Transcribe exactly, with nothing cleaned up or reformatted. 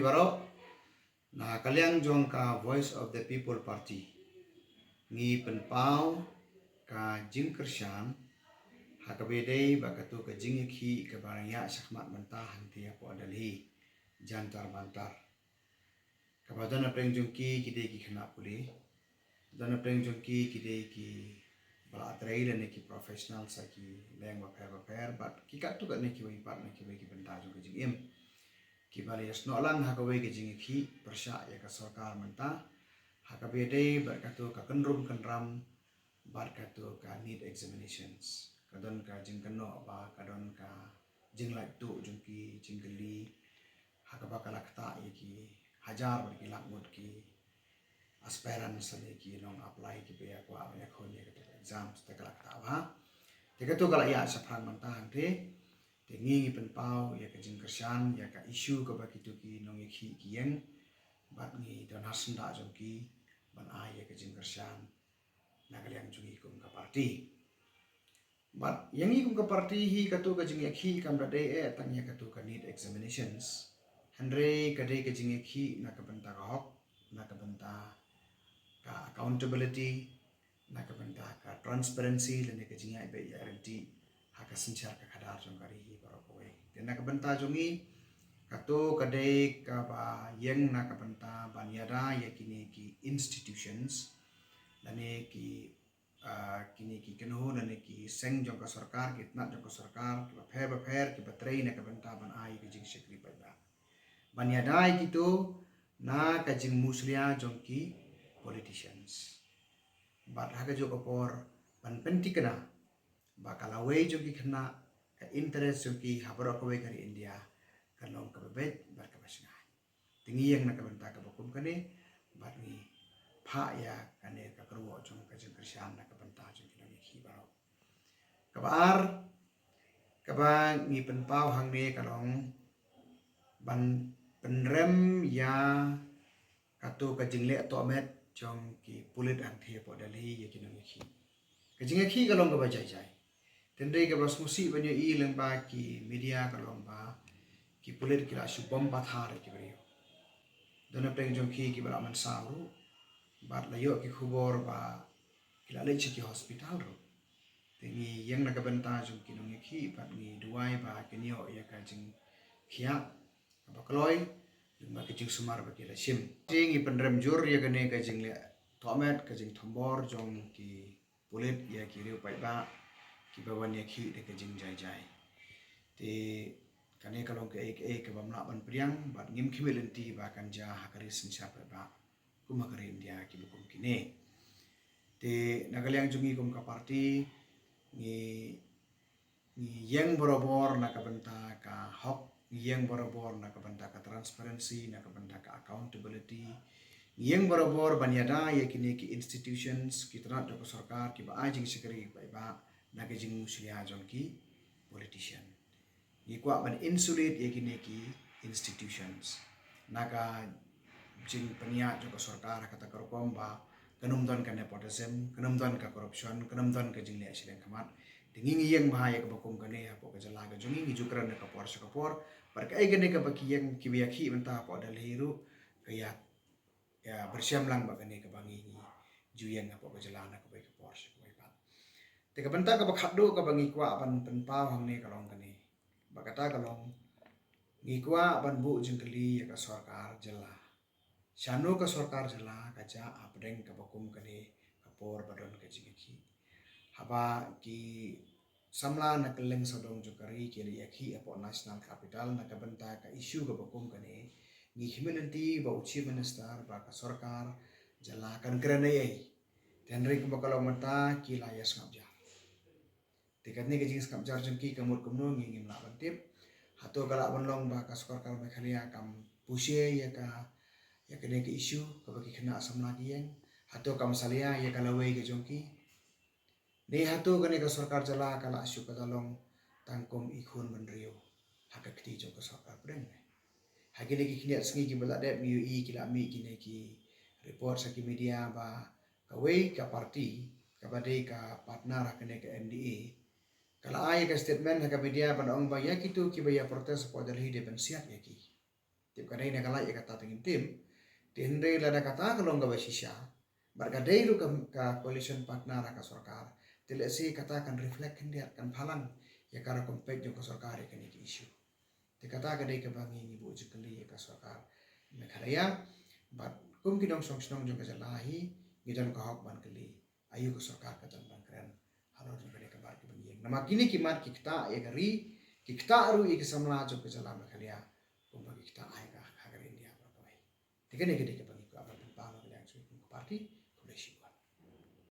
Baroh, na ka liang jong ka Voice of the People Party, ngi pynpaw ka jingkyrshan ha kaba ïadei bad kato ka jingïakhih kaba la ïaid shakhmat mynta hangtei hapoh Delhi, Jantar Mantar. Kaba don napdeng jong ki ki dei ki khynnah pule. Don napdeng jong ki ki dei kiba la trei lane ki professional ha ki leng bapher bapher bad ki katto katne kiwei pat na kiwei ki bynta jong ka jingim. Kiba la ïasnoh lang ha kawei ka jingïakhih pyrshah ïa ka sorkar mynta ha kaba ïadei bad kato ka kynrum kynram bad kato ka NEET examinations. Ka don ka jingkynnoh ba ka don ka jinglait tuh jong ki, jingkylli ha kaba ka la ktah ïa ki hajar bad ki lak ngut ki aspirants lane ki nong apply kiba ïa kwah ban ïakhun ïa kato ka exams, te ka la ktah bha. Te kato ka la ïaid shaphrang mynta hangtei. Te ngi ngi pynpaw ïa ka jingkyrshan ïa ka issue kaba kito ki nongïakhih ki ïeng bad ngi don ha syndah jong ki ban ai ïa ka jingkyrshan na ka liang jong ngi kum ka party. Bad ïa ngi kum ka party hi kato ka jingïakhih kam da dei eh tang ïa kato ka NEET examinations. Hynrei ka dei ka jingïakhih na ka bynta ka hok, na ka bynta ka accountability, na ka bynta ka transparency lane ka jingïaid beit ïaid ryntih ha ka synshar ka khadar jong ka ri hi baroh kawei. Te na ka bynta jong ngi kato ka dei kaba ïeng na ka bynta ban ïada ïa kine ki institutions lane ki, ah, kine ki kynhun lane ki seng jong ka sorkar, ki tnat jong ka sorkar kiba pher bapher kiba trei na ka bynta ban ai ka jingshakri paidbah. Ban ïada ïa kito na ka jingmushlia jong ki politicians. Bad ha kajuh ka por ban pynthikna ba ka lawei jong ki khynnah, ka interest jong ki ha baroh kawei ka ri India kan long kaba beit bad kaba shngaiñ. Te ngi ïeng na ka bynta kaba kum kane bad ngi phah ïa kane ka kyrwoh jong ka jingkyrshan na ka bynta jong ki nongïakhih baroh. Kaba ar kaba ngi pynpaw hangne ka long ban pynrem ïa kato ka jingleh tohmet jong ki pulit hangtei hapoh Delhi ïa ki nongïakhih. Ka jingïakhih ka long kaba jai jai. Hynrei kaba sngewsih ban ïohi lyngba ki media ka long ba ki pulit ki la shu bom pathar ïa ki briew. Don napdeng jong ki kiba la mynsaw ruh bad la ïoh ki khubor ba ki la leit sha ki hospital ruh. Te ngi ïeng na ka bynta jong ki nongïakhih bad ngi duwai ba kin ïoh ïa ka jingkhiah kaba kloi lyngba ka jingsumar ba ki la shim. Te ngi pynrem jur ïa kane ka jingleh tohmet, ka jingthombor jong ki pulit ïa ki riew paidbah kiba wan ïakhih da ka jingjai jai. Te kane ka long kaei kaei kaba ym lah ban pdiang bad ngim khmih lynti ba kan jia ha ka ri synshar paidbah kum ha ka ri India kiba kum kine. Te na ka liang jong ngi kum ka party ngi ngi ïeng barabor na ka bynta ka hok, ngi ïeng barabor na ka bynta ka transparency, na ka bynta ka accountability. Ngi ïeng barabor ban ïada ïa kine ki institutions, ki tnat jong ka sorkar kiba ai jingshakri paidbah na ka jingmushlia jong ki politician. Ngi kwah ban insulate ïa kine ki institutions na ka jingpynïaid jong ka sorkar ha kata ka rukom ba kan ym don ka nepotism, kan ym don ka corruption, kan ym don ka jingleh shiliang khmat. Te ngi ngi ïeng bha ïa kaba kum kane hapoh ka jylla ka jong ngi, ngi ju kren na ka por sha ka por. Bad kaei kane kaba ki ïeng kiba ïakhih mynta hapoh Delhi ruh ka ïa, ïa pyrshang lang ba kane kaba ngi ngi ju ïeng hapoh ka jylla na kawei ka por sha kawei pat. Te ka bynta kaba khatduh kaba ngi kwah ban pynpaw hangne ka long kane. Ba kata ka long ngi kwah ban buh jingkylli ïa ka sorkar jylla. Shano ka sorkar jylla ka jah hapdeng kaba kum kane ka por ba don ka jingïakhih? Haba ki samla na kylleng sawdong jong ka ri ki la ïakhih hapoh National Capital na ka bynta ka issue kaba kum kane, ngi khmih lynti ba u Chief Minister ba ka sorkar jylla kan kren ei ei. Te hynrei kumba ka long mynta ki la ïa sngap jar. Te katne ka jingsngap jar jong ki ka mut kumno ngi ngim lah ban tip. Hato ka lah ban long ba ka sorkar Meghalaya kam pushe ïa ka, ïa kane ka issue kaba ki khynnah samla ki ïeng? Hato kam salia ïa ka lawei ka jong ki? Ne hato kane ka sorkar jylla ka lah shu ka da long tang kum i khun bynriew ha ka kti jong ka sorkar pdeng? Ha kine ki khyndiat sngi kiba la dep ngi ïohi ki la mih kine ki report sha ki media ba kawei ka party kaba dei ka partner ha kane ka M D A ka la ai ka statement ha ka media ban ong ba ïa kito kiba ïa protest hapoh Delhi dei ban siat ïa ki. Tip ka dei na ka lait ïa kata te ngin tip. Te hynrei lada kata ka long kaba shisha, bad ka dei ruh ka, ka coalition partner ha ka sorkar, te lehse kata kan reflect khyndiat, kan phalang ïa ka rukom peit jong ka sorkar ïa kane ka issue. Te kata ka dei kaba ngi, ngi buh jingkylli ïa ka sorkar Meghalaya. Bad kum ki nongshong shnong jong ka jylla hi, ngi don ka hok ban kylli, aïu ka sorkar ka jan ban kren halor jong kane ka bar kiba ngi ïeng. Namar kine ki mat ki ktah ïa ka ri, ki ktah ruh ïa ki samla jong ka jylla Meghalaya, kumba ki ktah ha ka, ha ka ri India baroh kawei. Te kane ka dei kaba